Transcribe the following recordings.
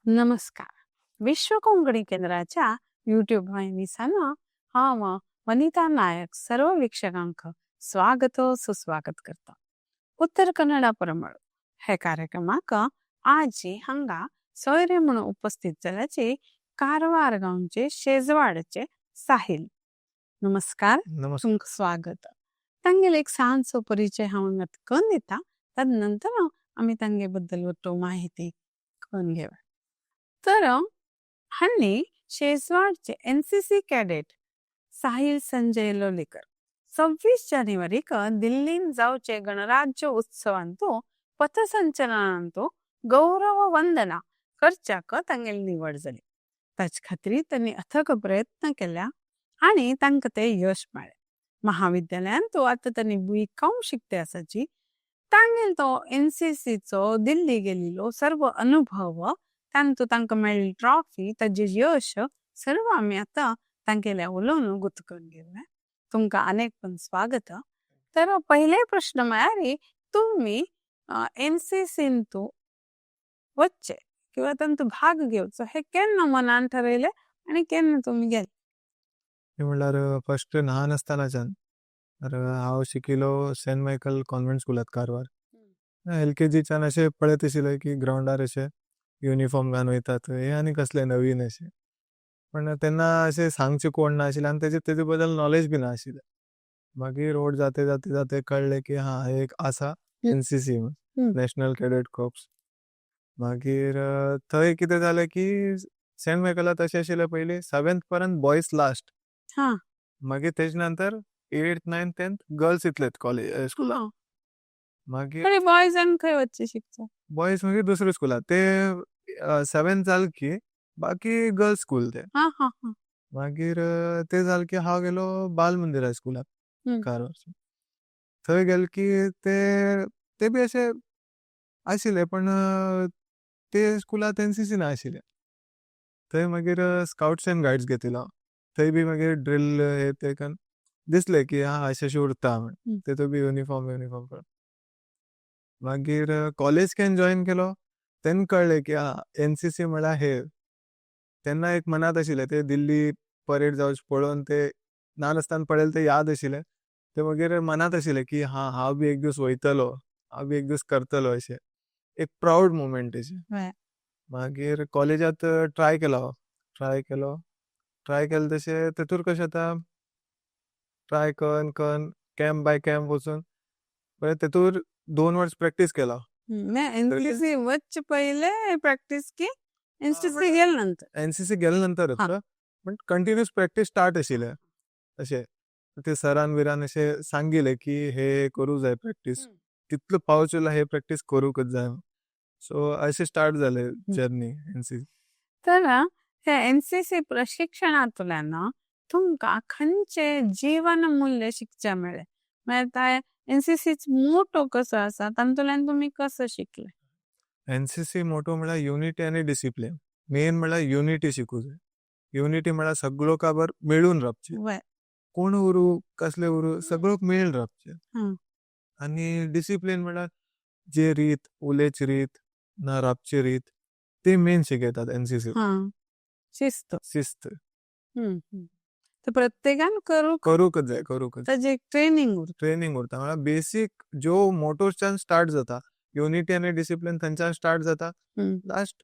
नमस्कार. विश्व कोंकणी केंद्राच्या यूट्यूब वाहिनीसान हांव वनिता नायक सर्व वीक्षकांक स्वागत सुस्वागत करता. उत्तर कन्नडा परमळ हे कार्यक्रमाक आजी हांगा सोयरे म्हणून उपस्थित जाल्याची कारवार गांवचे शेजवाडचे साहिल. नमस्कार. नमस्कार. तुमकां स्वागत. तांगेलो एक ल्हानसो परिचय हांव हांगा करून दिता, तदनंतर आमी तांगे बद्दल वट्टू माहिती करून घेवा. तर हांणी शेजवाडचे एनसीसी कॅडेट साहिल संजय लोलीकर 26 जानेवारीक दिल्लीन जावचे गणराज्य उत्सवांतु पथसंचलनांतु गौरव वंदना करच्याक तांगेली निवड जाली. ताचे खातीर तांणी अथक प्रयत्न केल्या आनी तांकां ते यश मेळ्ळें. महाविद्यालयांतु आतां तांणी बी.कॉम शिकते आसाची. तांगेलो तो एनसीसीचो दिल्ली गेल्लो सर्व अनुभव, तांतू तांकां मेळ्ळी ट्रॉफी, ताजें यश सर्व आमी आतां तांगेल्या उलोवन गुत करून घेवया. तुमकां अनेक पण स्वागत. तर पहिले प्रश्न म्हळ्यार तुम्ही एनसीसींतु वच्चे किंवा तांतू भाग घेवचो हे केन्ना मनान ठरयले आनी केन्ना तुमी गेले? हे म्हणल्यार फर्स्ट ल्हान आसतनाच्यान तर हांव शिकिलो सेंट मायकल कॉन्व्हेंट स्कुलांत कारवार. एलकेजीच्यान अशें पळयत आशिल्ले की ग्रावंडार अशें युनिफॉर्म घालून वयतात, हे आनी कसले नवीन अशें. पण तेन्ना अशें सांगचें कोण ना आशिल्लें आनी तेजे बद्दल नॉलेज बी ना आशिल्लें. मागीर व्हड जाते जाते जाते कळ्ळें की हा हे एक आसा एनसीसी, नॅशनल कॅडेट कॉर्प्स. मागीर थंय कितें जालें की सेंट मायकलांत अशें आशिल्लें पयलीं 7th पर्यंत बॉयज लास्ट, मागीर तेजे नंतर 8th 9th 10th girls इतलेत college स्कुलाक. मागीर तरी बॉयजान खंय वच्चें शिकचें? बॉयज मागीर दुसऱ्या स्कुलाक, ते 7th जाल की बाकी गर्ल्स स्कूल ते. हा हा हा. मागीर ते जाल की हांव गेलो बाल मंदिर हायस्कुलाक कारवार. थंय गेले की ते ते बी अशें आशिल्ले, पण ते स्कुलांत एनसीसी ना आशिल्लें. थंय मागीर स्काउट्स एंड गायड्स घेतिल्लो हांव. थंय बी मागीर ड्रिल हे ते कन्न दिसलें की हा अशें अशें उरता म्हण, तेतूंत बी युनिफॉर्म युनिफॉर्म. मागीर कॉलेज केन्ना जॉयन केलो तेन्ना कळ्ळें की हा एनसीसी म्हळ्यार हे. तेन्ना एक मनांत आशिल्लें ते दिल्ली परेड जावचे पळोवन, ते ल्हान आसतना पळयलें ते याद आशिल्लें, ते मागीर मनांत आशिल्लें की हा हांव बी एक दीस वयतलो, हांव बी एक दीस करतलो, अशें एक प्रावड मुमेंट अशें. मागीर कॉलेजांत ट्राय केलो हांव, ट्राय केलो, ट्राय केलें तशें तेतूर कशें जाता, ट्राय कन्न कन्न कॅम्प बाय कॅम्प वचून पळय तेतूर 2 वर्स प्रॅक्टीस केलो. एनसीसी वच्चे पयले प्रॅक्टीस की एनसीसी गेले नंतर? एनसीसी गेले नंतर, पण कंटिन्युअस प्रॅक्टीस स्टार्ट आशिल्लें. अशें ते सरान बिरान अशें सांगिल्लें की हे करूं जाय प्रॅक्टीस, कितलो पावस येयला हे प्रॅक्टीस करूंकच जाय. सो अशें स्टार्ट जालें जर्नी एनसीसी. तर हे एनसीसी प्रशिक्षणांतल्यान तुमकां खंयचे जीवन मूल्य शिकचे मेळ्ळें? म्हळ्यार एनसीसीच मोटो कसो आसा तातूंतल्यान तुमी कसो शिकले? एनसीसी मोटो म्हळ्यार युनिटी आनी डिसिप्लीन. मेन म्हळ्यार युनिटी शिकूं जाय. युनिटी म्हळ्यार सगळो काबर मेळून रावचें, कोण उरूं कसले उरूं सगळो मेळ रावचें. आनी डिसिप्लीन म्हळ्यार जे रीत उलयची रीत ना रावची रीत ते मेन शिकयतात एनसीसी. शिस्त. शिस्त. तर प्रत्येकान करूंक करूंकच जाय, करूंकच. ताजें एक ट्रेनिंग उरता. ट्रेनिंग उरता. म्हळ्यार बेसीक ज्यो मोटोच्यान स्टार्ट जाता, युनिटी आनी डिसिप्लीन थंयच्यान स्टार्ट जाता, लास्ट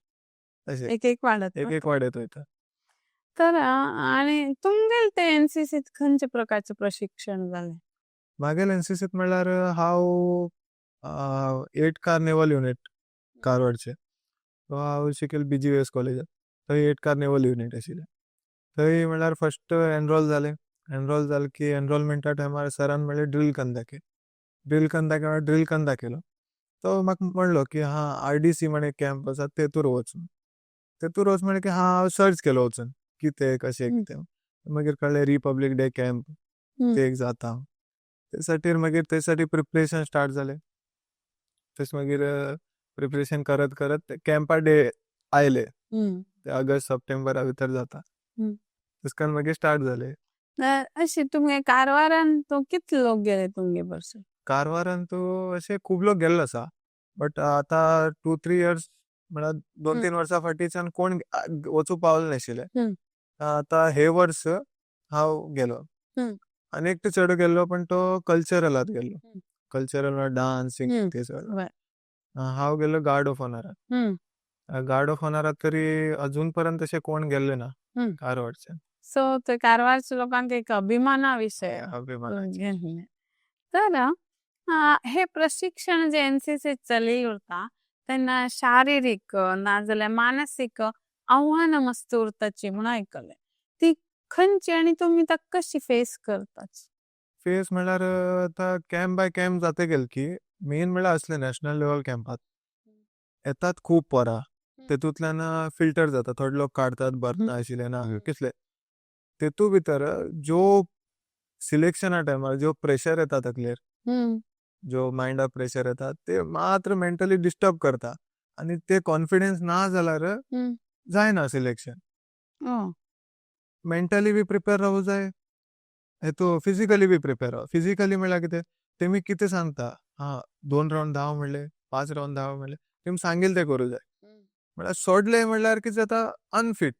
अशें एक एक वाडत एक एक वाडत वयता. तर आनी तुमगेले ते एनसीसीत खंयचे प्रकारचें प्रशिक्षण जालें? म्हागेले एनसीसीत म्हळ्यार हांव 8 कार्निवल युनिट कारवारचे, सो हांव शिकेल बीजीएस कॉलेजात, थंय 8 कार्निवल युनिट आशिल्लें. थंय म्हळ्यार फर्स्ट एनरोल जालें, एनरोल जालें की एनरोलमेंटा टायमार सरान म्हणलें ड्रील कन्न दाखय, ड्रील कन्न दाखय म्हळ्यार ड्रील कन्न दाखयलो. तो म्हाका म्हणलो की हा आरडीसी म्हण एक कॅम्प आसा तेतूर वच, तेतूर वच म्हणलें की हा हांव सर्च केलो वचून कितें कशें कितें, मागीर कळ्ळें रिपब्लीक डे कॅम्प ते एक जाता, ते मागीर तेसाठी प्रिपरेशन स्टार्ट जालें. तशें मागीर प्रिपरेशन करत करत कॅम्पा डे आयले, ते ऑगस्ट सप्टेंबरा भितर जाता, तशें करून मागीर स्टार्ट जाले. अशें तुमगे कारवारान तो कितले लोक गेले तुमगे बसून? कारवारान तो अशे खूब लोक गेल्ले आसा, बट आतां 2-3 इयर्स म्हळ्यार दोन हम्म. तीन वर्सां फाटीच्यान कोण वचूं पावले नाशिल्ले. हम्म. आतां हे वर्स हांव गेलो. हम्म. आनी एकटो चेडो गेल्लो, पण तो कल्चरलात गेल्लो. हम्म. कल्चरल म्हळ्यार डान्स हम्म. ते सगळें. बर. हांव गेल्लो गार्ड ऑफ ऑनराक. गार्ड ऑफ ऑनराक तरी अजून पर्यंत तशें कोण गेल्ले ना हम्म. कारवारच्यान. सो ते कारवारच्या लोकांक एक अभिमाना विषय. अभिमानाचे. घेतले. तर हे प्रशिक्षण जे एनसीसी चली उरता तेन्ना शारीरिक नाजाल्यार मानसीक आव्हानां मस्त उरताची म्हणून आयकलें, ती खंयची आनी तुमी ताका कशी फेस करताची? फेस म्हळ्यार आतां कॅम्प बाय कॅम्प जाता गेल की मेन म्हळ्यार असले नॅशनल लेवल कॅम्पात येतात खूब पोरां, तेतूंतल्यान फिल्टर जाता, थोडे लोक काडतात, बरें नाशिल्ले ना कितले, तेतू भितर ज्यो सिलेक्शना टायमार ज्यो प्रेशर येता तकलेर, जो मायंडार प्रेशर येता, ते मात्र मेंटली डिस्टर्ब करता आनी ते कॉन्फिडन्स ना जाल्यार जायना सिलेक्शन. मेंटली बी प्रिपेर रावूं जाय, हेतू फिजिकली बी प्रिपेर राव. फिजिकली म्हळ्यार कितें, तेमी कितें सांगता, हा 2 रावंड धांव म्हणले, 5 रावंड धांव म्हणले, तेमी सांगील ते करूं जाय. म्हळ्यार सोडले म्हणल्यार कितें जाता, अनफीट.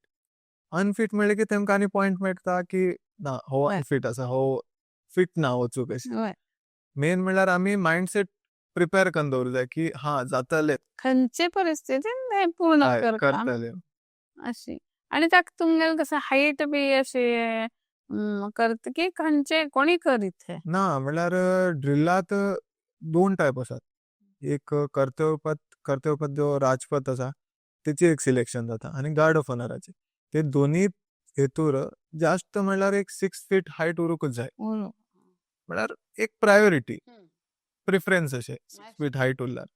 अनफीट म्हणलें की तेमकां आनी पॉयंट मेळटा की ना हो अनफीट आसा, हो फिट ना वचूंक अशें. मेन म्हणल्यार आमी मायंडसेट प्रिपेर करून दवरूं जाय की हा जातले, खंयचे परिस्थितीन ते पूर्ण हय, करता करतले अशी. आनी ताका तुमगेले कसं हायट बी अशी करता की खंयचे कोणी करीत हे? ना, म्हणल्यार ड्रिलात 2 टायप आसात. एक कर्तव्यपथ, कर्तव्यपथ जो राजपथ आसा तेची एक सिलेक्शन जाता आनी गार्ड ऑफ ऑनराची. ते दोनी हेतूर जास्त म्हणल्यार एक 6 फीट हायट उरूंकच जाय. उरूं. म्हळ्यार एक प्रायोरिटी, प्रिफरन्स अशें 6 फीट हायट उरल्यार.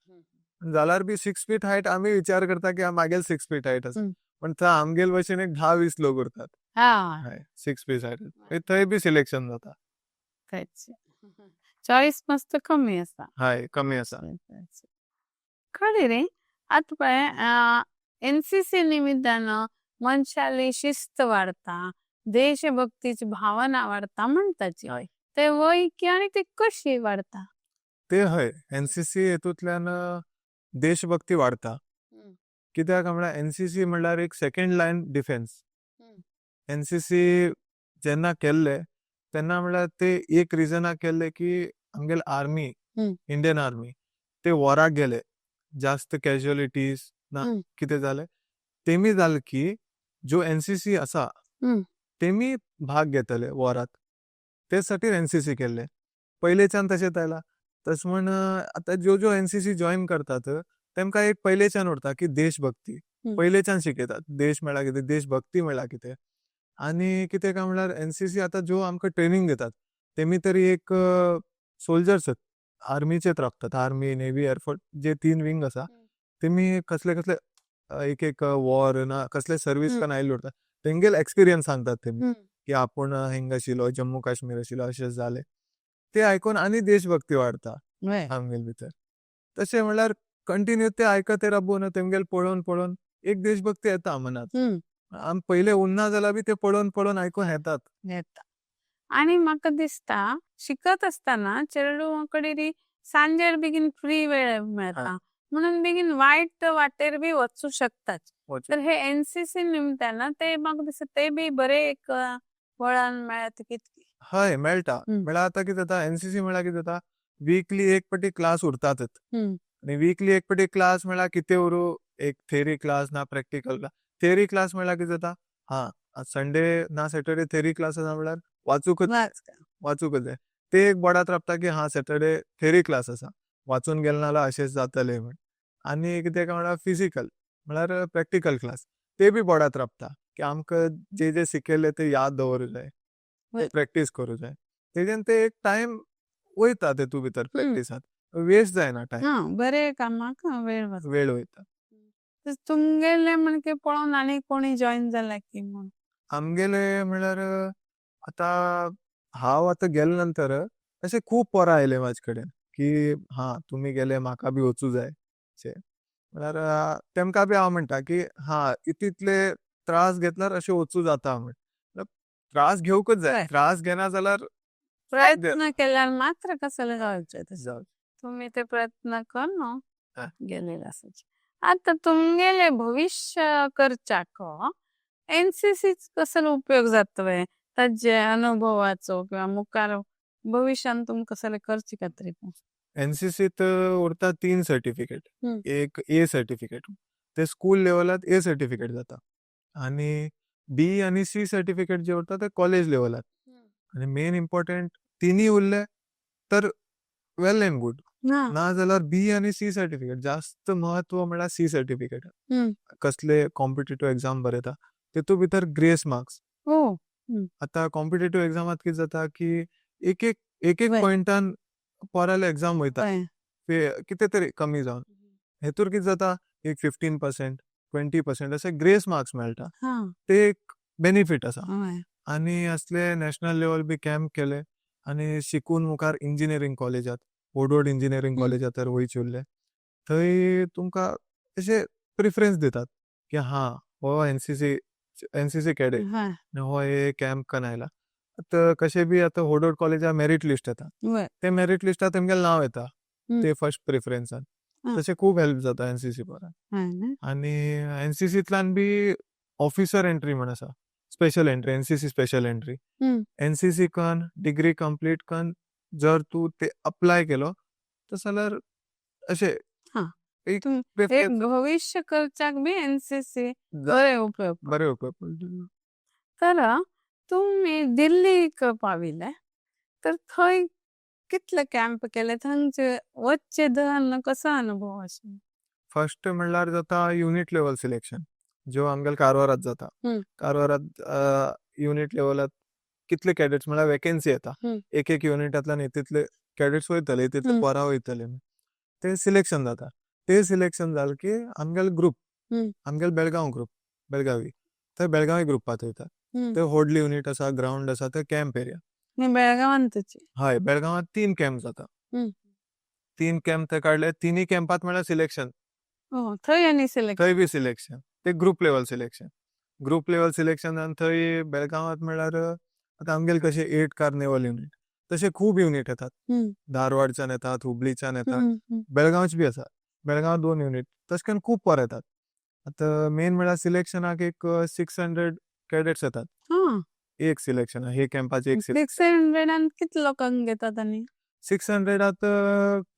जाल्यार बी 6 फीट हायट आमी विचार करता की मागेल 6 फीट हायट आसा, पण थंय आमगेल भशेन एक 10-20 लोक उरतात. हय, 6 फीट हायट थंय बी सिलेक्शन जाता. चॉईस मस्त कमी आसा. हय, कमी आसा. खरें रे. आतां पळय एनसीसी निमित्तान मनशाली शिस्त वाडता, देशभक्तीची भावना वाडता म्हणटाची, ते वय की आनी ती कशी वाडता? ते हय, एनसीसी हेतूंतल्यान देशभक्ती वाडता. कित्याक म्हळ्यार एनसीसी म्हळ्यार एक सेकंड लायन डिफेन्स. एनसीसी जेन्ना केल्ले तेन्ना म्हळ्यार ते एक रिजनाक केल्ले की आमगेले आर्मी, इंडियन आर्मी ते वॉराक गेले, जास्त कॅज्युअलिटीज ना कितें जालें, तेमी जालें की ज्यो एनसीसी आसा तेमी भाग घेतले वॉरात, ते साठी एनसीसी केल्ले पयलेच्यान तशेंच आयला. तशें म्हण आतां ज्यो ज्यो एनसीसी जॉयन करतात तेमकां एक पयलेच्यान उरता की देशभक्ती, पयलेच्यान शिकयतात देश म्हळ्यार कितें, देशभक्ती म्हळ्यार कितें. आनी कितें काय म्हळ्यार एनसीसी आतां ज्यो आमकां ट्रेनींग दितात तेमी तरी एक सोल्जर्स आर्मीचेच राबतात, आर्मी, नेवी, एअरफोर्स जे 3 विंग आसा तेमी कसले कसले एक एक वॉर ना कसले सर्वीस करून आयिल्ले उरता, तेंगेल एक्सपिरियन्स सांगतात तेमी की आपूण हिंग आशिल्लो, जम्मू काश्मीर आशिल्लो, अशें जालें, ते आयकून आनी देशभक्ती वाडता आमगेल भितर. तशें म्हणल्यार कंटिन्यू ते आयकत राबून तेमगेल पळोवन पळोवन एक देशभक्ती येता मनात. आम पयले उन्ना जाल्यार बी ते पळोवन पळोवन आयकून येतात. येता. आनी म्हाका दिसता शिकत आसतना चेडवां कडेन सांजेर बेगीन फ्री वेळ मेळटा म्हणून बेगीन वायट वाटेर बी वचूं शकतात. तर हे एनसीसी निमतान ते म्हाका दिसता ते बी बरे एक वळण मेळत कितकी. हय, मेळटा. म्हळ्यार आतां कितें जाता, एनसीसी म्हळ्यार कितें जाता, वीकली एक पटी क्लास उरतातच. आनी वीकली एक पटी क्लास म्हळ्यार कितें उरूं, एक थेरी क्लास ना प्रॅक्टिकल क्लास. थेरी क्लास म्हळ्यार कितें जाता, हा संडे ना सॅटर्डे थेरी क्लास आसा म्हळ्यार वाचूकच जाय. ते एक बोर्डांत राबता की हा सॅटर्डे थेरी क्लास आसा, वाचून गेले ना जाल्यार अशेंच जातलें म्हण. आनी कितें काय म्हळ्यार फिजिकल म्हळ्यार प्रॅक्टिकल क्लास, ते बी बोर्डांत राबता की आमकां जे जे शिकयल्ले ते याद दवरूं जाय, प्रॅक्टीस करूं जाय. तेजेन ते एक टायम वयता तेतू भितर प्रॅक्टिसांत, वेस्ट जायना टायम. हा, बरे कामाक वेळ वता. वेळ वयता. तुमगेले म्हणके पळोवन आनी कोणी जॉईन जाला की म्हूण? आमगेले म्हळ्यार आतां हांव आतां गेले नंतर अशे खूब पोरां आयले म्हाजे कडेन की हा तुमी गेले म्हाका बी वचूं जाय अशें. म्हळ्यार तेमकां बी हांव म्हणटा की हा इतले त्रास घेतल्यार अशें वचूं जाता म्हण. त्रास घेवकच जाय, त्रास घेना जाल्यार प्रयत्न केल्यार मात्र कसले जावचे तशें. तुमी ते प्रयत्न करून गेलेले आसाचे. आतां तुमगेले भविष्य करचाक एनसीसी कसलो उपयोग जातवे, ताजे अनुभवाचो किंवा मुखार भविष्यान तुम कसले करची खातीर? एनसीसीत उरता तीन सर्टिफिकेट. एक ए सर्टिफिकेट, ते स्कूल लेवलात ए सर्टिफिकेट जाता आनी बी आनी सी सर्टिफिकेट जे उरता ते कॉलेज लेवलात. आनी मेन इम्पॉर्टंट तिनूय उरले तर वेल एंड गुड. ना जाल्यार बी आनी सी सर्टिफिकेट, जास्त महत्व म्हळ्यार सी सर्टिफिकेट. कसले कॉम्पिटेटिव्ह एग्जाम बरयता तेतू भितर ग्रेस मार्क्स. आतां कॉम्पिटेटिव्ह एग्जामात कितें जाता की एक एक एक एक पॉयंटान पोराले एग्जाम वयता, कितें तरी कमी जावन. हेतूर कितें जाता, एक 15%, 20% अशे ग्रेस मार्क्स मेळटा, ते एक बेनिफीट आसा. आनी असले नॅशनल लेवल बी कॅम्प केले आनी शिकून मुखार इंजिनियरींग कॉलेजात, व्हड व्हड इंजिनियरींग कॉलेजात तर वयचे उरले, थंय तुमकां अशे प्रिफरन्स दितात की हां, हो एनसीसी कॅडेट, हो हे कॅम्प कन आयला. आतां कशें बी आतां व्हड व्हड कॉलेजां मेरीट लिस्ट येता, ते मेरीट लिस्टार तेमगेलें नांव येता ते फर्स्ट प्रिफरन्सान. तशें खूब हेल्प जाता एनसीसी पोरांक. आनी एनसीसींतल्यान बी ऑफिसर एंट्री म्हण आसा, special entry, NCC special entry. NCC कन डिग्री कंप्लीट कन जर तूं ते अप्लाय केलो तर जाल्यार अशें एक एक भविष्य करचाक बी एनसीसी बरे उपयोग. बरे उपयोग पडटा. तर तुमी दिल्लीक पाविले तर थंय कितले कॅम्प केले, थंयचे वच्चे धन कसो अनुभव आशिल्लो? फर्स्ट म्हणल्यार जाता युनीट लेवल सिलेक्शन, ज्यो आमगेले कारवारात जाता. कारवारात युनीट लेवलात कितले कॅडेट्स म्हळ्यार वेकेन्सी येता, एक एक युनिटांतल्यान तितले कॅडेट्स वयतले, तितले पोरां वयतले, ते सिलेक्शन जाता. ते सिलेक्शन जालें की आमगेले ग्रुप, आमगेले बेळगांव ग्रुप, बेळगावी, थंय बेळगावी ग्रुपांत वयता. थंय व्हडली युनीट आसा, ग्रावंड आसा, थंय कॅम्प एरिया. बेळगांवांतच? हय, बेळगांवांत 3 कॅम्प जाता. 3 कॅम्प थंय काडले, तिनूय कॅम्पात म्हळ्यार सिलेक्शन. थंय आनी सिलेक्शन. थंय बी सिलेक्शन, ते group level selection. Group level selection आनी थंय बेळगांवांत म्हळ्यार आतां आमगेले कशें 8 कार्निवल युनीट, तशे खूब युनीट येतात. धारवाडच्यान येतात, हुबळीच्यान येतात, बेळगांवच बी आसा, बेळगांव 2 युनीट, तशें करून खूब पोर येतात. आतां मेन म्हळ्यार सिलेक्शनाक एक 600 कॅडेट्स येतात. एक सिलेक्शन हे कॅम्पाचे एक 600 कितले लोकांक घेतात? आनी 600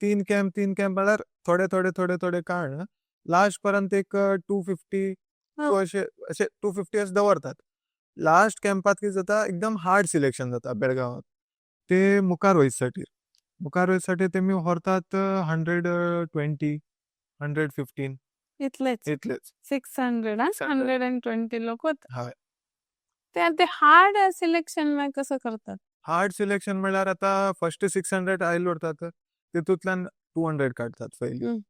3 कॅम्प, 3 कॅम्प म्हळ्यार थोडे थोडे थोडे थोडे काण लास्ट पर्यंत एक 250 अशे अशे 250 अशे दवरतात. लास्ट कॅम्पात कितें जाता, एकदम हार्ड सिलेक्शन जाता बेळगांवांत. ते मुखार वयसाठी, मुखार वयसाठी तेमी व्हरतात 120, 115 इतलेच, इतलेच. 600 120 लोक वतात. हय. ते हार्ड सिलेक्शन मागीर कसो करतात? हार्ड सिलेक्शन म्हळ्यार आतां फर्स्ट 600 आयले उरतात, तितूंतल्यान 200 काडटात पयलीं,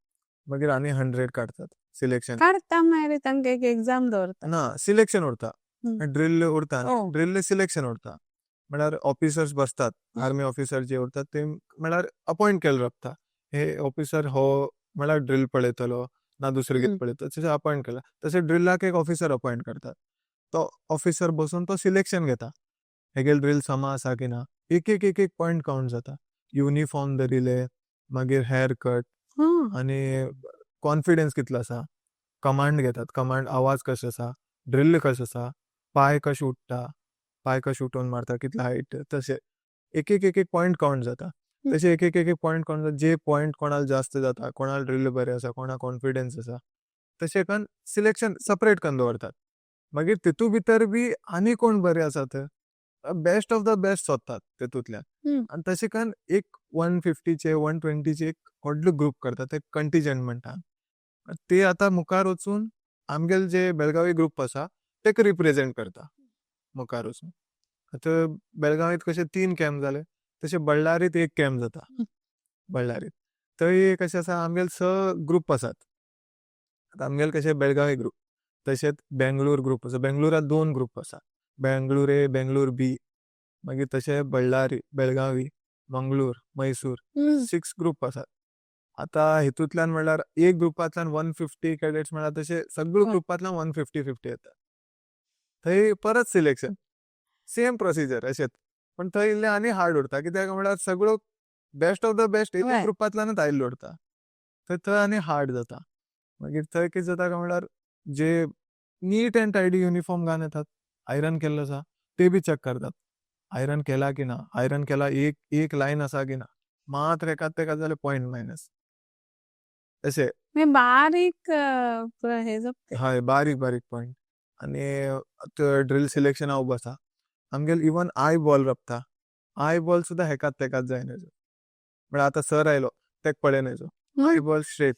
मागीर आनी 100 काडटात सिलेक्शन. काडटा मागीर तांकां एक एग्जाम दवरता. ना, सिलेक्शन उरता, ड्रिल उरता, ड्रिल सिलेक्शन उरता. म्हळ्यार ऑफिसर्स बसतात, आर्मी ऑफिसर जे उरतात ते म्हळ्यार अपॉयंट केल्ले रावता, हे ऑफिसर हो म्हळ्यार ड्रिल पळयतलो ना दुसरें कितें पळयतलो, तशें अपॉयंट केला. तशें ड्रिलाक एक ऑफिसर अपॉयंट करतात, तो ऑफिसर बसून तो सिलेक्शन घेता, हेगेल ड्रिल समा आसा की ना. एक एक एक एक पॉयंट कावंट जाता. युनिफॉर्म धरिल्ले, मागीर हेअर कट आनी कॉन्फिडन्स कितलो आसा, कमांड घेतात, कमांड आवाज कसो आसा, ड्रिल कसो आसा, पांय कशे उडटा, पांय कशे उठोवन मारता, कितलो हायट, तशें एक एक एक एक पॉयंट कावंट जाता. तशें एक एक एक पॉयंट कावंट जाता, जे पॉयंट कोणाक जास्त जाता, कोणाक ड्रिल बरें आसा, कोणाक कॉन्फिडन्स आसा, तशें कन्न सिलेक्शन सेपरेट कन्न दवरतात. मागीर तितू भितर बी आनी कोण बरे आसा ते बेस्ट ऑफ the best सोदतात तितूंतल्यान. आनी तशें कन्न एक 150चे 120चे एक व्हडलो ग्रुप करतात, ते कंटिजंट म्हणटा. ते आतां मुखार वचून आमगेले जे बेळगावी ग्रुप आसा तेका रिप्रेजेंट करता मुखार वचून. आतां बेळगावीत कशे 3 कॅम्प जाले, तशे बल्लारीत एक कॅम्प जाता. बल्लारीत थंय कशें आसा, आमगेले 6 ग्रुप आसात. आतां आमगेले कशे बेळगावी ग्रुप, तशेंच बेंगलोर ग्रुप आसा, बेंगलोरात 2 ग्रुप आसा, बेंगलोर ए, बेंगलोर बी, मागीर तशें बल्लारी, बेळगावी, मंगलोर, मैसूर, 6 ग्रुप आसात. आतां हितूंतल्यान म्हणल्यार एक ग्रुपांतल्यान 150 कॅडेट्स म्हणल्यार तशें सगळे ग्रुपांतल्यान 150-50 येता. थंय परत सिलेक्शन, सेम प्रोसिजर अशेंच, पण थंय इल्लें आनी हार्ड उरता, कित्याक म्हणल्यार सगळो बेस्ट ऑफ the best एक ग्रुपांतल्यानूच आयिल्लो उरता, थंय थंय आनी हार्ड जाता. मागीर थंय कितें जाता काय म्हणल्यार जे नीट अँड टायडी युनिफॉर्म घालून येतात, आयरन केल्लो आसा, ते बी चॅक करतात, आयरन केला की ना, आयरन केला, एक एक लायन आसा की ना. मात्र एकाद तेका जाल्यार पॉयंट मायनस अशें. मागीर बारीक हे जाता. हय, बारीक बारीक पॉयंट. आनी ड्रील सिलेक्शना उबो आसा आमगेल, even I ball रपता, I ball सुद्दां हेकात तेकात जायना. म्हळ्यार आतां सर आयलो, तेक पळयना, I ball straight,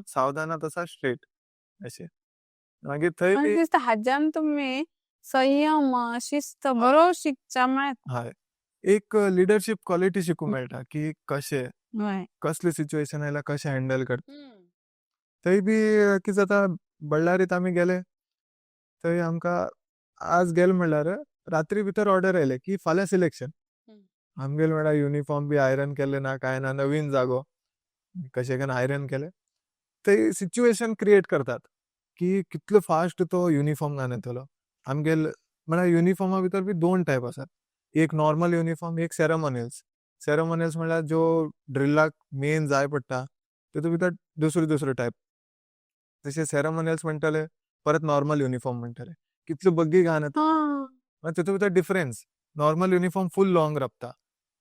सावधानात आसा, स्ट्रेट अशें. मागीर थंय म्हाका बी दिसता हाज्यान तुमी संयम, शिस्त बरो शिकचा मेळटा. हय, एक लिडरशीप क्वॉलिटी शिकूंक मेळटा की कशें कसले सिच्युएशन आयल्यार कशें हँडल करता. थंय बी कितें जाता, बल्लारीत आमी गेले, थंय आमकां आज गेले म्हणल्यार रात्री भितर ऑर्डर आयले की फाल्यां सिलेक्शन. आमगेले म्हणल्यार युनिफॉर्म बी आयरन केल्ले ना, कांय ना, नवीन जागो, कशें करून आयरन केले. थंय सिच्युएशन क्रिएट करतात की कितलो फास्ट तो युनिफॉर्म घालून येतलो. आमगेल म्हळ्यार युनिफॉर्मा भितर बी दोन टायप आसात, एक नॉर्मल युनिफॉर्म, एक सेरेमोनियल्स. सेरेमोनियल्स म्हणल्यार ज्यो ड्रिलाक मेन जाय पडटा, तितून भितर दुसरो दुसरो टायप. तशें सेरेमोनियल्स म्हणटले, परत नॉर्मल युनिफॉर्म म्हणटले, कितलो बग्गी घालून येता. मागीर तितून भितर difference, normal uniform full long राबता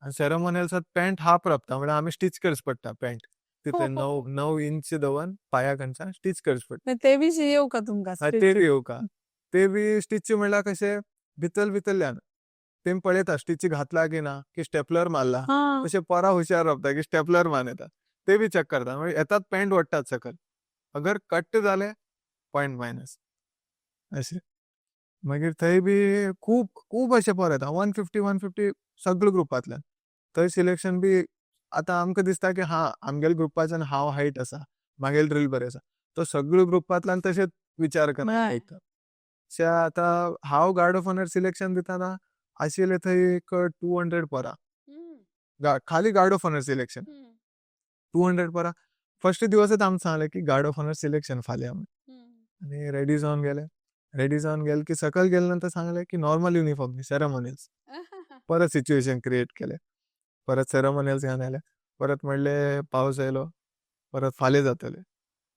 आनी सेरेमोनियल्सात पॅन्ट हाफ राबता, म्हळ्यार आमी स्टिच करचे पडटा पॅन्ट तितले 9 9 इंच दवरून पांया कडच्यान स्टिच करचे पडटा. ते बी येवका तुमकां? हय, ते बी येवका. ते बी स्टिच म्हणल्यार कशें, भितर भितरल्यान तेमी पळयता स्टिच घातला की ना, की स्टेपलर मारला. तशें पोरां हुशार रावता की स्टेपलर मारून येता, ते बी चॅक करता. मागीर येतात, पॅन्ट ओडटात सकयल, अगर कट्ट जाले पॉयंट मायनस अशें. मागीर थंय बी खूब खूब अशे पोर येता, 150 150 सगळे ग्रुपांतल्यान. थंय सिलेक्शन बी आतां आमकां दिसता की हा, आमगेले ग्रुपाच्यान हांव हायट आसा, म्हागेले ड्रील बरें आसा, तो सगळे ग्रुपांतल्यान तशेंच विचार करता. अशें आतां हांव गार्ड ऑफ ऑनर सिलेक्शन दितना आशिल्ले थंय एक 200 पोरां, खाली गार्ड ऑफ ऑनर सिलेक्शन 200 पोरां. फर्स्ट दिवसच आमकां सांगलें की गार्ड ऑफ ऑनर सिलेक्शन फाल्यां म्हूण, आनी रेडी जावन गेले. रेडी जावन गेले की सकयल गेले नंतर सांगलें की नॉर्मल युनिफॉर्म न्ही, सेरेमोनियल्स. परत सिच्युएशन क्रिएट केले, परत सेरेमोनियल्स घालून आयले. परत म्हणले पावस आयलो, परत फाल्यां जातले.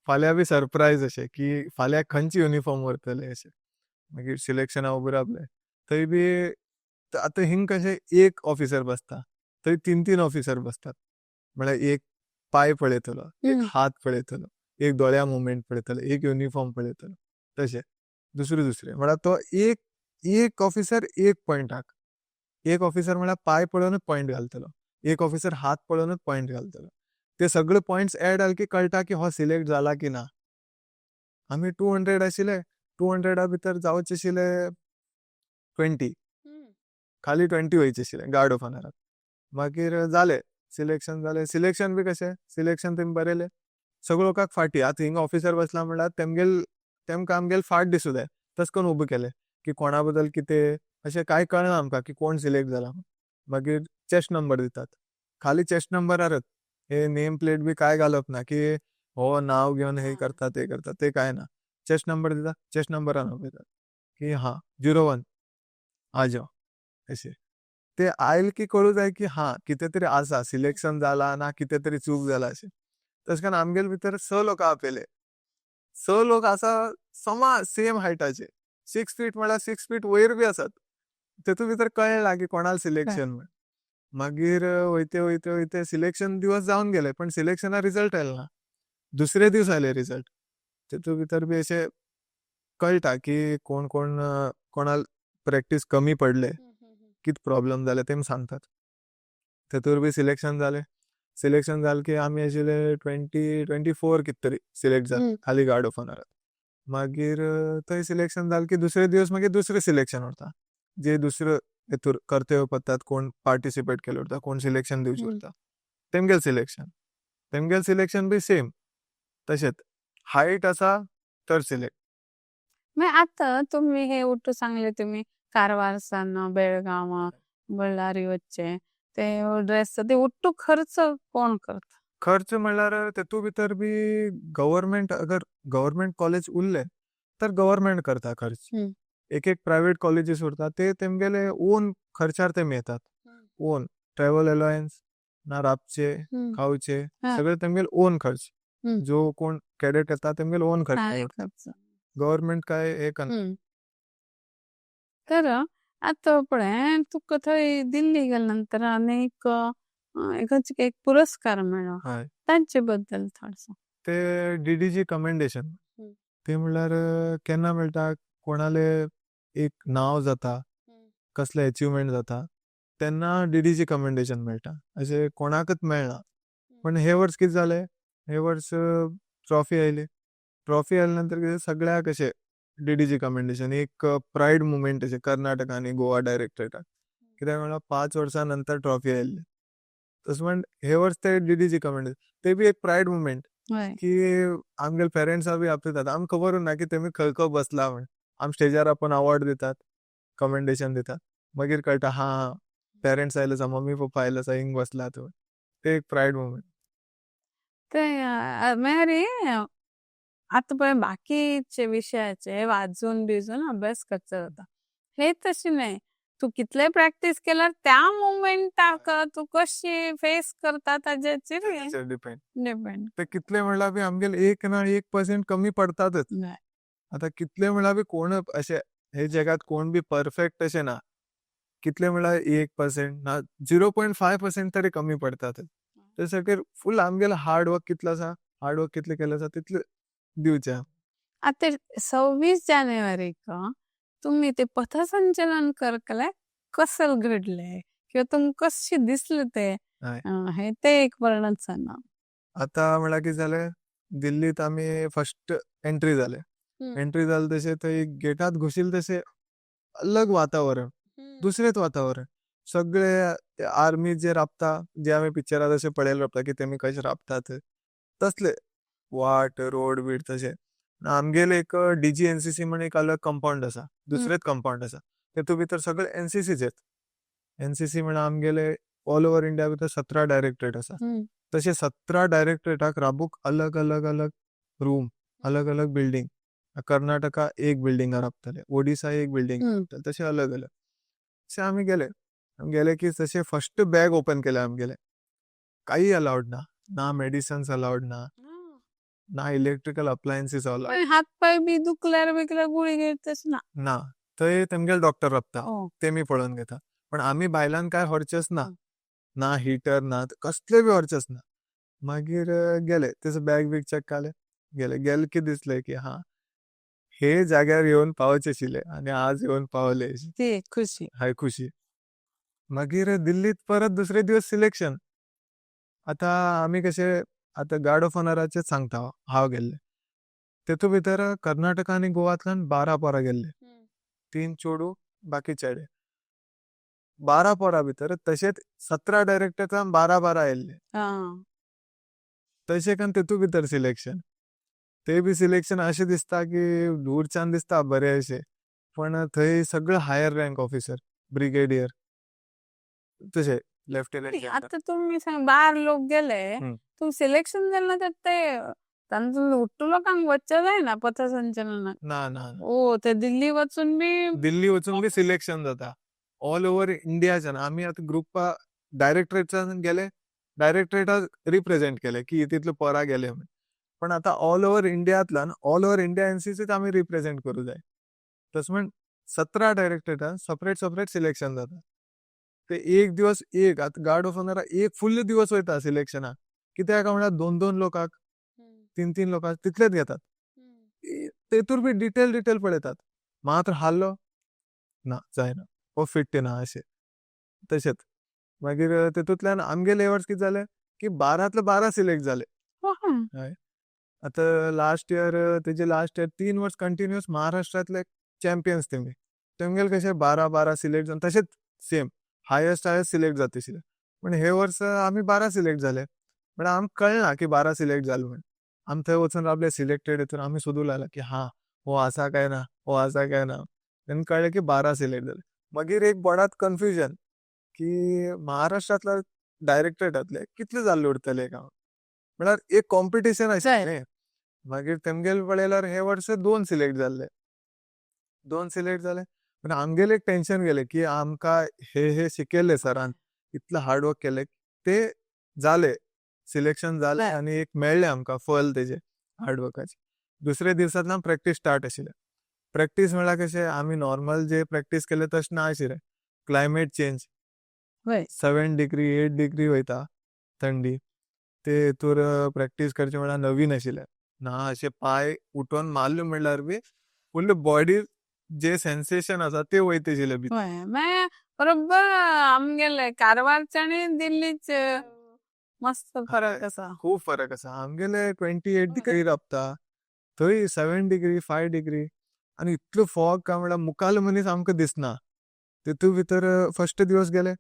फाल्यां बी सरप्रायज अशें की फाल्यां खंयचे युनिफॉर्म व्हरतले अशें. मागीर सिलेक्शना उबे रावले, थंय बी आतां हिंग कशें एक ऑफिसर बसता, थंय तीन तीन ऑफिसर बसतात. म्हळ्यार एक पांय पळयतलो, एक हात पळयतलो, एक दोळ्या मुवमेंट पळयतलो, एक युनिफॉर्म पळयतलो, तशें दुसरे दुसरे. म्हळ्यार तो एक एक ऑफिसर एक पॉयंटाक, एक ऑफिसर म्हळ्यार पांय पळोवनूच पॉयंट घालतलो, एक ऑफिसर हात पळोवनूच पॉयंट घालतलो. ते सगळे पॉयंट्स एड जाले की कळटा की हो सिलेक्ट जाला की ना. आमी 200 आशिल्ले, 200 भितर जावचे आशिल्ले 20, खाली 20 वयचे आशिल्ले गार्ड ऑफ ऑनराक. मागीर जाले सिलेक्शन, जालें सिलेक्शन बी. कशें सिलेक्शन तेमी बरयलें, सगळे लोकांक फाटी. आतां हिंगा ऑफिसर बसला म्हणल्यार तेमगेल तेमकां आमगेल फाट दिसूं जाय, तशें करून उबे केले की कोणा बद्दल कितें अशें कांय कळना आमकां की कोण सिलेक्ट जाला. मागीर चेस्ट नंबर दितात, खाली चेस्ट नंबरारच, हे नेम प्लेट बी काय घालप ना की हो नाव घेवन हे करता, ते करता, ते काय ना. चेस्ट नंबर दिता, चेस्ट नंबरान आपयतात की हा, 01 आ जाओ अशें. ते आयल की कळूं जाय की हा, कितें तरी आसा, सिलेक्शन जाला ना कितें तरी चूक जाला अशें. तशें करून आमगेले भितर स लोकां आपयले. स लोक आसा समा सेम हायटाचे, 6 फीट म्हळ्यार 6 फीट वयर बी आसात. तेतून भितर कळ्ळें ना की कोणाक सिलेक्शन म्हण. मागीर वयते वयते वयते सिलेक्शन दिवस जावन गेले, पण सिलेक्शना रिजल्ट आयलो ना. दुसरे दीस आयले रिजल्ट. तेतून भितर बी अशें कळटा की कोण कोण, कोणाक प्रॅक्टीस कमी पडले, कित प्रॉब्लम जाले, तेमी सांगतात. तेतूर बी सिलेक्शन जालें. सिलेक्शन जालें की आमी आशिल्ले 20, 24 कित तरी सिलेक्ट जाले खाली गार्ड ऑफ ऑनराक. मागीर थंय सिलेक्शन जालें की दुसरे दिवस मागीर दुसरें सिलेक्शन उरता, जे दुसरे हेतूर कर्तव्य पथात कोण पार्टिसिपेट केले उरता, कोण सिलेक्शन दिवचें उरता, तेमगेलें सिलेक्शन. तेमगेलें सिलेक्शन बी सेम तशेंच, हायट आसा तर सिलेक्ट. मागीर आतां तुमी हे उठू सांगले, तुमी कारवारसान बेळगांव, बळ्ळारी वच्चे ते ड्रेस, ते उट्टू खर्च कोण करता? खर्च म्हणल्यार तेतू भितर बी गव्हर्मेंट, अगर गव्हर्मेंट कॉलेज उरले तर गव्हर्मेंट करता खर्च. एक एक प्रायव्हेट कॉलेजीस उरता, ते तेमगेले ओन खर्चार तेमी येतात, ओन ट्रॅव्हल अलायन्स ना, राबचे, खावचे, सगळे तेमगेले ओन खर्च. जो कोण कॅडेट येता तेमगेले ओन खर्च. खर्च. गव्हर्मेंट काय हे करना. तर आता पळय, तुका थंय दिल्ली गेल्या नंतर अनेक खंयचे एक पुरस्कार मेळ्ळो. तांचे बद्दल थोडसो. ते डीडीजी कमेंडेशन. ते म्हणल्यार केन्ना मेळटा, कोणाले एक नांव जाता, कसले अचिवमेंट जाता तेन्ना डीडीजी कमेंडेशन मेळटा. अशें कोणाकच मेळना. पण हे वर्स कितें जालें, हे वर्स ट्रॉफी आयली. ट्रॉफी आयल्या नंतर कितें, सगळ्याक अशें डीडीजी कमेंडेशन, एक प्रायड मुमेंट अशें कर्नाटका आनी गोवा डायरेक्टरेटाक. कित्याक म्हणल्यार 5 वर्सां नंतर ट्रॉफी आयिल्ली. तशें म्हण हे वर्स ते डीडीजी कमेंडेशन, ते बी एक प्रायड मुमेंट की आमगेले पेरेंट्सां बी आपयतात. आमकां खबर ना की तेमी खंय खंय बसला म्हण. आम स्टेजार आपोवन अवॉर्ड दितात, कमेंडेशन दितात, मागीर कळटा, हा, पेरेंट्स आयले आसा, मम्मी पप्पा आयले आसा, हिंग बसला तूं. ते एक प्रायड मुमेंट. ते मागीर आतां पळय, बाकीचे विशयाचे वाचून बिजून अभ्यास करचो जाता. हे तशें न्हय. तूं कितले प्रॅक्टीस केल्यार त्या मुमेंटाक तूं कशी फेस करता ताजेचेर डिपेंड. डिपेंड. ते कितले म्हणल्यार बी आमगेले एक ना 1% कमी पडतातच. आता कितले म्हणल्यार बी कोण अशे हे जगात कोण बी परफेक्ट अशें ना. कितले म्हणल्यार 1% ना, 0.5% तरी कमी पडतात. ते खातीर फूल आमगेले हार्ड वर्क कितलो आसा, हार्ड वर्क कितले केलें आसा तितले दिवचे. आतां 26 जानेवारीक तुमी ते पथसंचलन करतले, कसल घडले किंवा तुमकां कशें दिसले ते, हे ते एक वर्णन सांगा. आता म्हणल्यार कितें जालें, दिल्लीत आमी फर्स्ट एंट्री जाले. एंट्री जाले तशें थंय गेटात घुशील तशें अलग वातावरण, दुसरेच वातावरण. सगळे आर्मी जे राबता, जे आमी पिक्चरात अशे पळयले राबता की तेमी कशे राबतात, तसले वाट, रोड बीड तशे. आमगेले एक डीजी एनसीसी म्हण एक अलग कंपाउंड आसा, दुसरेच कंपाउंड आसा. तेतू भितर सगळे एनसीसीचे. एनसीसी म्हळ्यार आमगेले ऑल ओवर इंडिया भितर 17 डायरेक्टरेट आसा. तशे 17 डायरेक्टरेटाक राबूक अलग अलग अलग रूम, अलग अलग बिल्डिंग. कर्नाटका एक बिल्डिंगार राबतले, ओडिसा एक बिल्डिंग राबतले, तशे अलग अलग. तशे आमी गेले. आमी गेले की तशे फर्स्ट बॅग ओपन केले आमगेले, काही अलाउड ना, ना मेडिसन्स अलाउड ना, ना इलेक्ट्रिकल अप्लायन्सीस अलाउड. पण हात पाय बी दुखल्यार बिकल्यार गुळी घेत तशें ना? ना, थंय तेमगेले डॉक्टर राबता, तेमी पळोवन घेता. पण आमी भायल्यान काय व्हरचेच ना, ना हिटर ना, कसले बी व्हरचेच ना. मागीर गेले, तेजो बॅग बीग चॅक केले, गेले. गेले की दिसले की हा, हे जाग्यार येवन पावचे आशिल्ले आनी आज येवन पावले. ती एक खुशी. हाय, खुशी. मागीर दिल्लीत परत दुसरे दिवस सिलेक्शन. आता आमी कशे, आतां गार्ड ऑफ ऑनराचेच सांगता हांव गेल्ले. तेतू भितर कर्नाटका आनी गोवांतल्यान 12 पोरां गेल्ले, तीन चेडूं, बाकी चेडे. 12 पोरां भितर तशेंच 17 डायरेक्टरान 12 12 आयिल्ले. तशें कन्न तेतू भितर सिलेक्शन. ते बी सिलेक्शन अशें दिसता की दूरच्यान दिसता बरें अशें, पण थंय सगळे हायर रँक ऑफिसर, ब्रिगेडियर, तशे लेफ्टनंट. आता तुम्ही सांग, 12 लोक गेले, तुम सिलेक्शन जालें ना, तर ते तांतून उट्टू लोकांक वच्चें जायना पथसंचलनाक? ना ना ना. ओ, ते दिल्ली वचून बी? दिल्ली वचून बी सिलेक्शन जाता ऑल ओवर इंडियाच्यान. आमी आतां ग्रुपा डायरेक्टरेटान गेले, डायरेक्टरेटाक रिप्रेझेंट केले की तितले पोरां गेले म्हण. पण आतां ऑल ओवर इंडियांतल्यान, ऑल ओवर इंडिया एनसीसीत आमी रिप्रेझेंट करूं जाय. तशें म्हण 17 डायरेक्टरेटान सपरेट सपरेट सिलेक्शन जाता. ते एक दिवस एक आतां गार्ड ऑफ ऑनरा एक फुल्ल दिवस वयता सिलेक्शनाक. कित्याक काय म्हळ्यार दोन दोन लोकांक, तीन तीन लोकांक तितलेच घेतात. तेतूर बी डिटेल डिटेल पळयतात. मात्र हारलो ना, जायना, हो फिट ना, अशें तशेंच. मागीर तेतूंतल्यान आमगेले वर्स कितें जालें की 12तले 12 सिलेक्ट जाले. हय, आतां लास्ट इयर, तेजे लास्ट इयर 3 वर्स कंटिन्युअस महाराष्ट्रांतले चॅम्पियन्स तेमी. तेमगेले कशे 12 12 सिलेक्ट जावन तशेंच सेम हायस्ट हायस्ट सिलेक्ट जाता आशिल्ले. पूण हे वर्स आमी 12 सिलेक्ट जाले, पण आमकां कळना की 12 सिलेक्ट जाले म्हण. आमी थंय वचून रावले सिलेक्टेड हितून. आमी सोदूं लागले की हा, हो आसा काय ना, हो आसा काय ना. तेन्ना कळ्ळें की 12 सिलेक्ट जाले. मागीर एक बोडात कन्फ्युजन की महाराष्ट्रांतल्या डायरेक्टरेटांतले कितले जाल्ले उरतले काय, म्हळ्यार एक कॉम्पिटिशन आशिल्लें न्ही. मागीर तेमगेले पळयल्यार हे वर्स दोन सिलेक्ट जाल्ले. दोन सिलेक्ट जाले पण आमगेले एक टेन्शन गेलें की आमकां हे हे शिकयल्ले सरान, इतलें हार्ड वर्क केलें, ते जाले. सिलेक्शन जालें आनी एक मेळ्ळें आमकां फल तेजें हार्डवर्काचें. दुसरे दिसांतल्यान प्रॅक्टीस स्टार्ट आशिल्लें. प्रॅक्टीस म्हणल्यार कशें, आमी नॉर्मल जे प्रॅक्टीस केले तशें ना आशिल्लें. क्लायमेट चेंज, 7 डिग्री 8 डिग्री वयता थंडी. ते हितूर प्रॅक्टीस करचें म्हणल्यार नवीन आशिल्लें ना. अशे पांय उठोन मारले म्हणल्यार बी फुल बॉडी जे सेन्सेशन आसा ते वयता आशिल्ले भितर. हय, मागीर बरोबर आमगेले कारवारचे आनी दिल्लीचे मस्त फरक आसा. खूब फरक आसा. आमगेले 28 डिग्री रावता, थंय 7 डिग्री 5 डिग्री आनी इतलो फॉग काय म्हणल्यार मुखाल्लो मनीस आमकां दिसना. तितू भितर फर्स्ट दिवस गेले,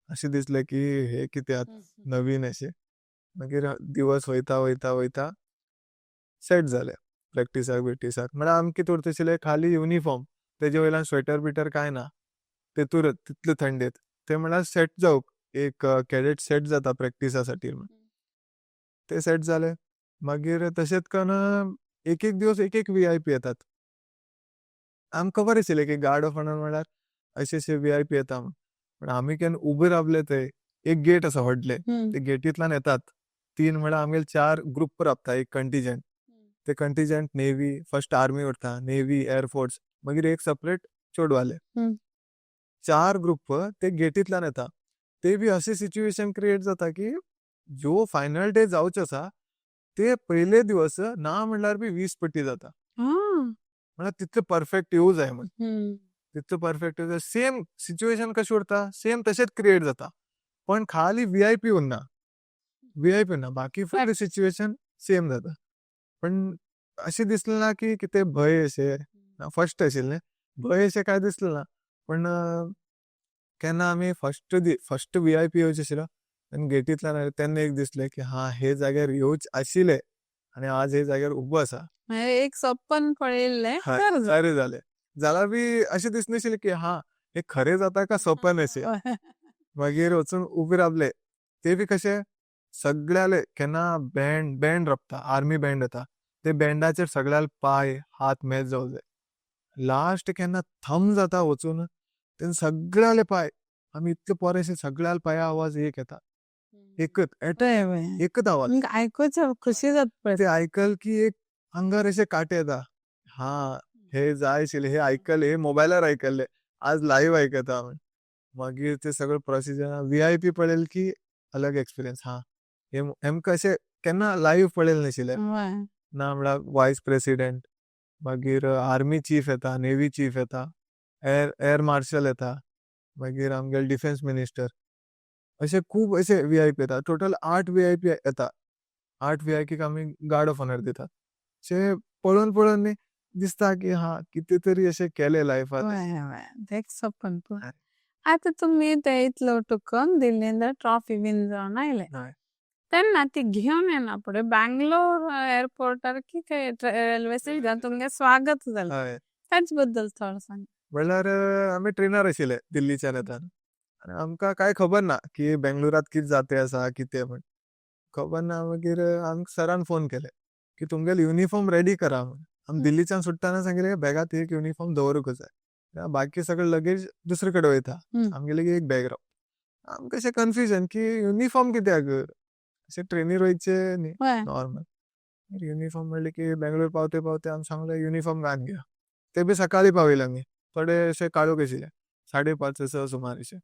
अशें दिसलें की हे कितें आतां नवीन अशें. मागीर दिवस वयता वयता वयता सेट जाले प्रॅक्टिसाक बिक्टिसाक. म्हळ्यार आमकां कितें उरता आशिल्लें, खाली युनिफॉर्म, तेजे वयल्यान स्वेटर बिटर कांय ना. तेतूरच तितले थंडेत ते म्हणल्यार सेट जावंक एक कॅडेट सेट जाता प्रॅक्टिसा साठी म्हण, ते सेट जाले. मागीर तशेंच कन्न एक एक दिवस एक एक व्हीआयपी येतात. आमकां खबर आशिल्लें की गार्ड ऑफ ऑनर म्हणल्यार अशे अशे व्हीआयपी येता म्हण. पण आमी केन्ना उबे रावले थंय, एक गेट आसा व्हडलें, ते गेटींतल्यान येतात तीन, म्हणल्यार आमगेले चार ग्रुप रावता, एक कंटिजंट. ते कंटिजंट नेवी, फर्स्ट आर्मी उरता, नेवी, एअरफोर्स, मागीर एक सेपरेट चेडवाले. चार ग्रुप ते गेटींतल्यान येता. ते बी अशें सिच्युएशन क्रिएट जाता की जो फायनल डे जावचो आसा ते पयले दिवस ना म्हणल्यार बी 20 पट्टी जाता. म्हणल्यार तितले परफेक्ट येवं जाय म्हण. तितलो परफेक्ट येवं जाय. सेम सिच्युएशन कशें उरता, सेम तशेंच क्रिएट जाता, पण खाली व्हीआयपी उरना, व्हीआयपी उरना, बाकी फुल सिच्युएशन सेम जाता. पण अशें दिसलें ना की कितें भंय अशें. फर्स्ट आशिल्लें, भंय अशें कांय दिसलें ना. पण केन्ना आमी फर्स्ट व्हीआयपी येवचे आशिल्लो तेन्ना गेटींतल्यान आयले तेन्ना एक दिसलें की हा, हे जाग्यार येवच आशिल्ले आनी आज हे जाग्यार उबो आसा. म्हणजे एक सपन पळयल्लें खरें जालें. खरें जालें. जाल्यार बी अशें दिसनाशिल्लें की हा, हे खरें जाता काय सपन अशें. मागीर वचून उबे रावले, ते बी कशे सगळ्याले केन्ना बँड बँड रपता, आर्मी बँड येता, ते बँडाचेर सगळ्याले पांय हात मॅच जावं जाय. लास्ट केन्ना थम जाता वचून तेन्ना सगळ्याले पांय, आमी इतले पोरे अशे, सगळ्याले पांया आवाज एक येता, एकच एट हय हय एकच आवाज. आमकां आयकुच खुशी जाता पळय. ते आयकल की एक आंगार अशे कांटे येता. हा, हे जाय आशिल्ले, हे आयकले, हे मोबायलार आयकल्ले, आज लायव्ह आयकता म्हण. मागीर ते सगळे प्रोसिजर, व्हीआयपी पळयल की अलग एक्सपिरियन्स. हा, हे आमकां अशें केन्ना लायव्ह पळयलें नाशिल्लें. ना म्हळ्यार वायस प्रेसिडेंट, मागीर आर्मी चीफ येता, नेवी चीफ येता, एअर मार्शल येता, मागीर आमगेले डिफेन्स मिनिस्टर, अशे खूब अशे व्हीआयपी येता. टोटल आठ व्हीआयपी येता. आठ व्हीआयपीक आमी गार्ड ऑफ ऑनर दितात. अशें पळोवन पळोवन न्ही दिसता की हा, कितें तरी अशें केलें लायफात. हय हय तें एक सपन पूण. आतां तुमी ते इतलो टुकन दिल्लीन ट्रॉफी विन जावन आयले. तेन्ना ती घेवन येना फुडें बँगलोर एअरपोर्टार की रेल्वे स्टेशन तुमगे स्वागत जालें. ताचे बद्दल थोडो सांग. म्हणल्यार आमी ट्रेनार आशिल्ले दिल्लीच्यान येताना आनी आमकां कांय खबर ना की बेंगलोरात कितें जाता आसा कितें म्हण, खबर ना. मागीर आमकां सरान फोन केले की तुमगेले युनिफॉर्म रेडी करा म्हण. आमी दिल्लीच्यान सुट्टना सांगिल्लें, बॅगात एक युनिफॉर्म दवरूंक जाय, बाकी सगळें लगेज दुसरे कडेन वयता, आमगेले एक बॅग राव. आमकां अशें कन्फ्युजन की युनिफॉर्म कित्याक, अशें ट्रेनीर वयचे न्ही नॉर्मल. युनिफॉर्म म्हणलें की बेंगलोर पावते पावते आमी सांगलें युनिफॉर्म घालून घे. ते बी सकाळी पाविल्ले आमी, थोडे अशे काळोख आशिल्ले, 5:30 असो सुमार अशें.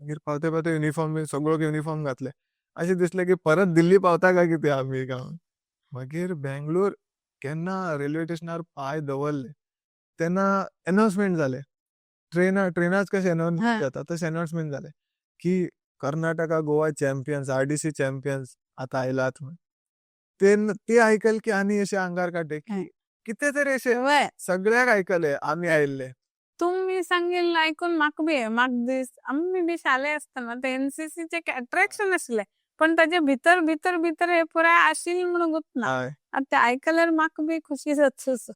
मागीर पावते पावते युनिफॉर्म बी सगळो युनिफॉर्म घातले. अशें दिसलें की परत दिल्ली पावता काय कितें आमी काय. मागीर बेंगलोर केन्ना रेल्वे स्टेशनार पांय दवरले तेन्ना एनावन्समेंट जालें. ट्रेनाच कशें एनावन्समेंट जाता तशें एनावन्समेंट जालें की Karnataka Goa champions, RDC champions आतां आयलात म्हण. ते आयकल की आनी अशें आंगार कांटे की कितें तरी अशें सगळ्याक आयकलें आमी आयिल्ले. तुमी सांगिल्लें आयकून म्हाका बी म्हाका दीस आमी बी शाले आसतना ते एनसीसीचे अट्रॅक्शन आशिल्लें, पण ताजे भितर भितर भितर हे पुराय आशिल्लें म्हणून गुतना. आतां ते आयकल्यार म्हाका बी खुशी जाता.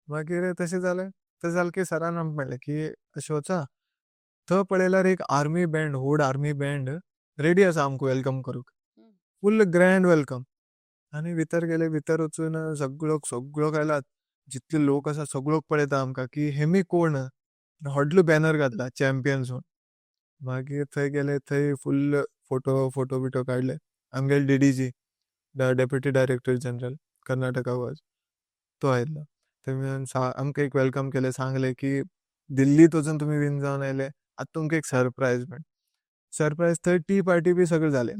मागीर तशें जालें, तशें जालें की सरान आमकां म्हणलें की अशें वचा, थंय पळयल्यार एक आर्मी बँड, व्हड आर्मी बँड रेडी आसा आमकां welcome करूंक, फूल ग्रँड welcome. आनी भितर गेले, भितर वचून सगळो सगळो आयलात, जितले लोक आसा सगळो पळयता आमकां की हेमी कोण, व्हडलो बॅनर घातला चॅम्पियन्स म्हूण. मागीर थंय गेले, थंय फुल्ल फोटो फोटो बिटो काडले. आमगेले DDG, deputy director general Karnataka was तो आयिल्लो. तेमी आमकां एक welcome केलें, सांगलें की दिल्लीत वचून तुमी विन जावन आयले, आतां तुमकां एक सरप्रायज म्हण. सरप्रायज थंय टी पार्टी बी सगळें जालें.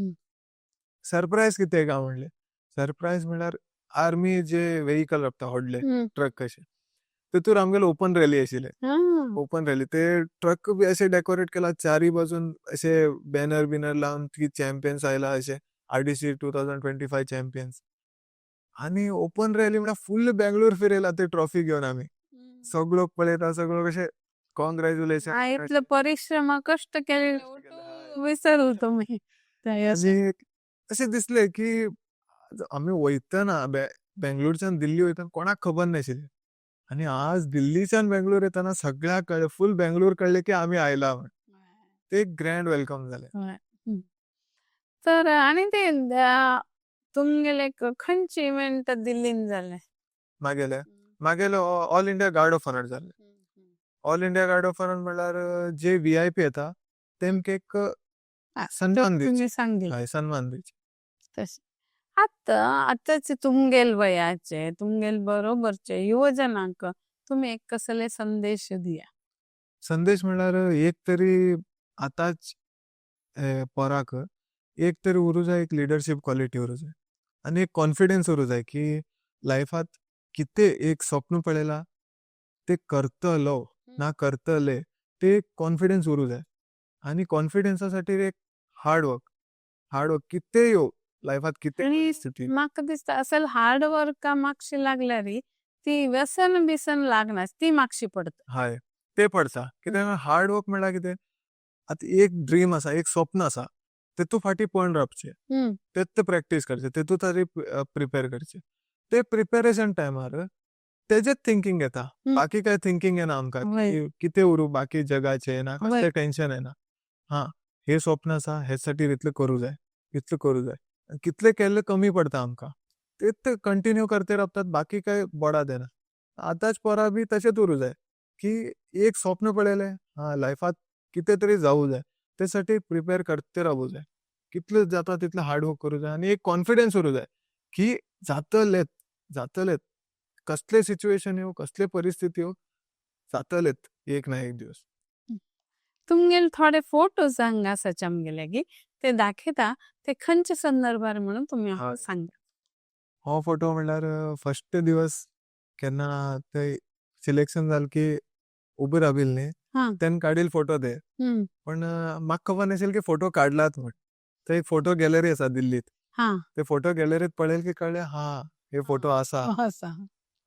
सरप्रायज कितें काय म्हणलें, सरप्रायज म्हणल्यार आर्मी जे वेहिकल राबता व्हडले ट्रक कशे, तितूर आमगेले ओपन रॅली आशिल्ले. ओपन रॅली, ते ट्रक बी अशे डेकोरेट केला चारी बाजून, अशे बॅनर बिनर लावन की चॅम्पियन्स आयला अशे, RDC 2025 champions. आनी ओपन रॅली म्हळ्यार फुल बेंगलोर फिरयला ते ट्रॉफी घेवन आमी. सगळो पळयता, सगळो कशे कॉंग्रॅच्युलेशन. इतले परिश्रम कष्ट केले विसरू तुम्ही. आनी अशें दिसलें की आमी वयतना बेंगलोरच्यान दिल्ली वयतना कोणाक खबर नाशिल्लें, आनी आज दिल्लीच्यान बेंगलोर येतना सगळ्याक कळ्ळें, फूल बेंगलोर कळ्ळें की आमी आयला म्हण. ते एक ग्रँड welcome जालें. तर आनी ते तुमगेले खंयचे इव्हेंट दिल्लीन जालें? मागेले मागेले all India guard of honour जाल्ले. All India guard of honour म्हणल्यार जे VIP येता तेमकां एक सन्मान दिवचे. सांगले. सन्मान दिवचे. तशें आतां आतांचे तुमगेल वयाचे तुमगेल बरोबरचे युवजनांक तुमी एक कसले संदेश दिया? संदेश म्हणल्यार एक तरी आतांच पोराक एक तरी उरूं जाय, एक लिडरशीप क्वॉलिटी उरूं जाय आनी एक कॉन्फिडन्स उरूं जाय की लायफांत कितें एक स्वप्न पळयला ते करतलो ना करतले, ते कॉन्फिडन्स उरूं जाय. आनी कॉन्फिडन्सा साठी एक हार्डवर्क, हार्डवर्क कितें येवं लायफांत, कितें परिस्थिती. म्हाका दिसता असल हार्ड वर्का मातशी लागल्यार ती व्यसन बिसन लागना, ती मातशी पडटा. हय, ते पडटा. कित्याक हार्ड वर्क म्हणल्यार कितें, आतां एक ड्रीम आसा, एक स्वप्न आसा, तेतू फाटी पळोवन रावचें, तेत प्रॅक्टीस करचें, तेतू तरी प्रिपेर करचें. ते प्रिपेरेशन टायमार तेजेच थिंकींग येता, बाकी काय थिंकींग येना आमकां कितें उरूं बाकी जगाचें ना, कसलें टेंशन येना. हा, हे स्वप्न आसा, हेच साठी इतलें करूं जाय, इतलें करूं जाय, कितलें केल्लें कमी पडटा आमकां, तेच कंटिन्यू करते रावतात, बाकी काय बोडाद येना. आतांच पोरां बी तशेंच उरूं जाय की एक स्वप्न पळयलें, हा लायफांत कितें तरी जावूं जाय, ते साठी प्रिपेर करते रावूं जाय, कितलें जाता तितलें हार्ड वर्क करूं जाय आनी एक कॉन्फिडन्स उरूं जाय की जातलेंच, जातलेंच, कसलें सिच्युएशन येवं, कसले परिस्थिती येवं, जातलेंच एक ना एक दिवस. तुमगेले थोडे फोटोज हांगा आसाचे आमगेले की ते दाखयता, ते खंयच्या संदर्भार म्हणून तुमी सांगा. हो फोटो म्हणल्यार फर्स्ट दिवस केन्ना ते सिलेक्शन जालें की उबे राविल्ले न्ही, तेन्ना काडिल्ले फोटो ते. पण म्हाका खबर नाशिल्लें की फोटो काडलात म्हण. ते एक फोटो गॅलरी आसा दिल्लीत, ते फोटो गॅलरीत पळयले की कळ्ळें हा हे फोटो आसा.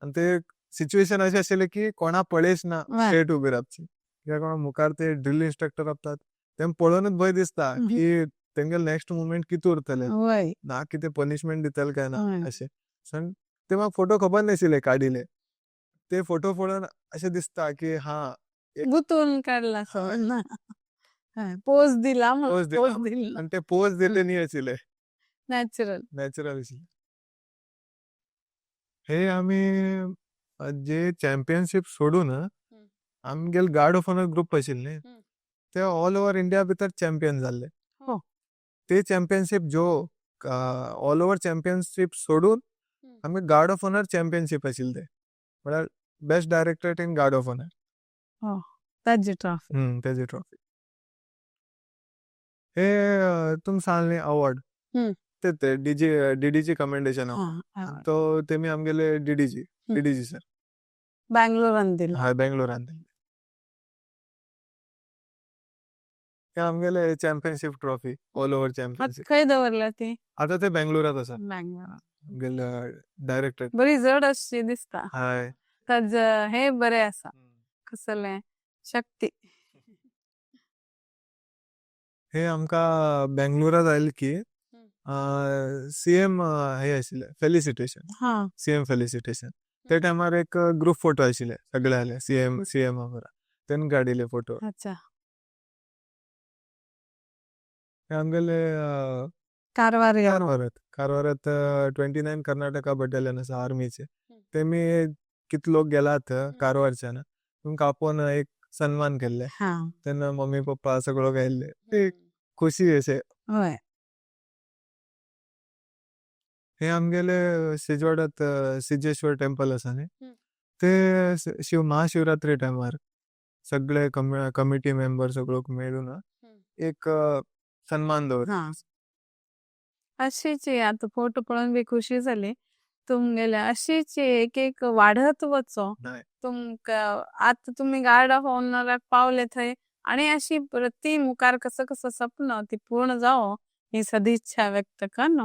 आनी ते सिच्युएशन अशें आशिल्लें की कोणा पळयच ना, स्ट्रेट उबी रावची, कित्याक कोणा मुखार ते ड्रील इन्स्ट्रक्टर रावतात, तेम पळोवनूच भंय दिसता की तेंगेले नेक्स्ट मुवमेंट कितें उरतलें, ना कितें पनिशमेंट दितले काय ना अशें. ते म्हाका फोटो खबर नाशिल्ले काडिल्ले, ते फोटो पळोवन अशें दिसता की हा गुतून काडला, पोज दिला, पोज दिला, आनी ते पोज दिले न्ही आशिल्ले, नॅचरल, नॅचरल आशिल्ले. हे आमी जे चॅम्पियनशीप सोडून आमगेले गार्ड ऑफ ऑनर ग्रुप आशिल्ले न्ही, ते ऑल ओवर इंडिया भितर चॅम्पियन जाल्ले. ते चॅम्पियनशीप जो ऑल ओवर चॅम्पियनशीप सोडून आमी गार्ड ऑफ ऑनर चॅम्पियनशीप आशिल्ले ते, म्हळ्यार best directorate in guard of honour. ताजी ट्रॉफी. तेजी ट्रॉफी. हे तुम सांगले अवॉर्ड ते ते डीजी डीडीजी कमेंडेशन, तो तेमी आमगेले डीडीजी, डीडीजी सर बँगलोरान दिला. हय, बेंगलोरान दिल्ले. हे आमगेले championship trophy, all over championship. खंय दवरल्या ती? आता ते बेंगलोरात आसा. बेंगलोरात. आमगेले डायरेक्टर. बरी जड अशी दिसता. हय. ताज हे बरे आसा, कसले शक्ती. हे आमकां बेंगलोरात आयले की सीएम हे आशिल्ले फेलिसिटेशन, सीएम फेलिसिटेशन. ते टायमार एक ग्रुप फोटो आशिल्ले सगळे आले सीएम, सीएम बरोबर तेन्ना काडिल्ले फोटो. हे आमगेले कारवार, कारवारात, कारवारात 29 कर्नाटका बटालियन आसा आर्मीचे, तेमी कितले लोक गेलात कारवारच्यान, तुमकां आपोवन एक सन्मान केल्ले, तेन्ना मम्मी पप्पा सगळो आयिल्ले, एक खुशी अशें. हे आमगेले सिजवाडात सिद्धेश्वर टेम्पल आसा न्ही, ते शिव महाशिवरात्री टायमार सगळे कमिटी मेंबर सगळो मेळून एक सन्मान दवरता. अशीच आता फोटो पळोवन बी खुशी जाली तुमगेले. अशीच एक एक वाडत वचो. हय. तुमकां आता तुमी गार्ड ऑफ ऑनराक पावले थंय आणि अशी प्रति मुखार कसं कसं सपन ती पूर्ण जावो ही सदिच्छा व्यक्त करून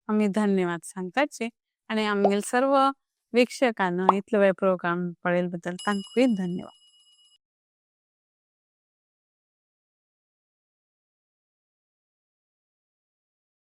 आमी धन्यवाद सांगताची आणि आमगेले सर्व वीक्षकांना इतलो वेळ प्रोग्राम पळयले बद्दल तांकांय धन्यवाद.